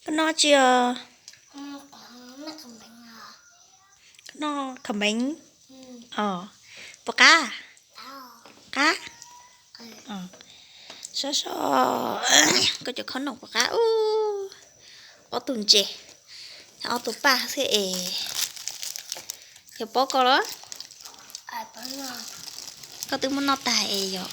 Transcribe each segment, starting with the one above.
Koj noj tsi os? Koj noj khav meev os? Puas qab? Qab. Sab sab, koj cov khob noom puas qab? Ob tug ntses, ob tug paj xwb es. Yog pob koj los? Koj twb muab noj tag es yog.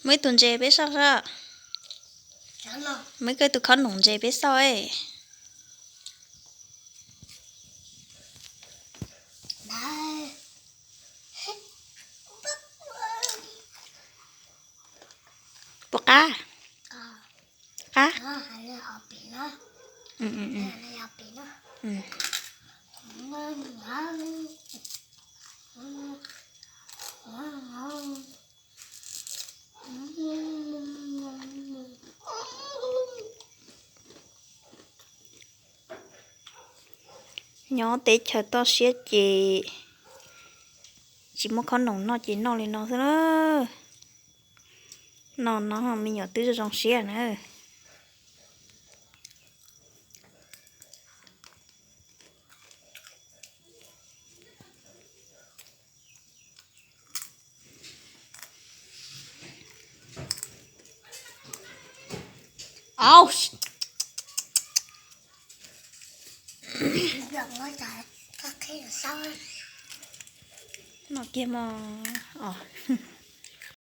Muaj ib tug ntses peb xauj sab. Muaj ib tug khob noom ntses peb xauj. Puas qab? Qab. Nyob teb chaws toj siab ces tsis muaj khob noom noj ces noj li no xwb na. No no me nyuam twb zoo siab na. No kiag mog os.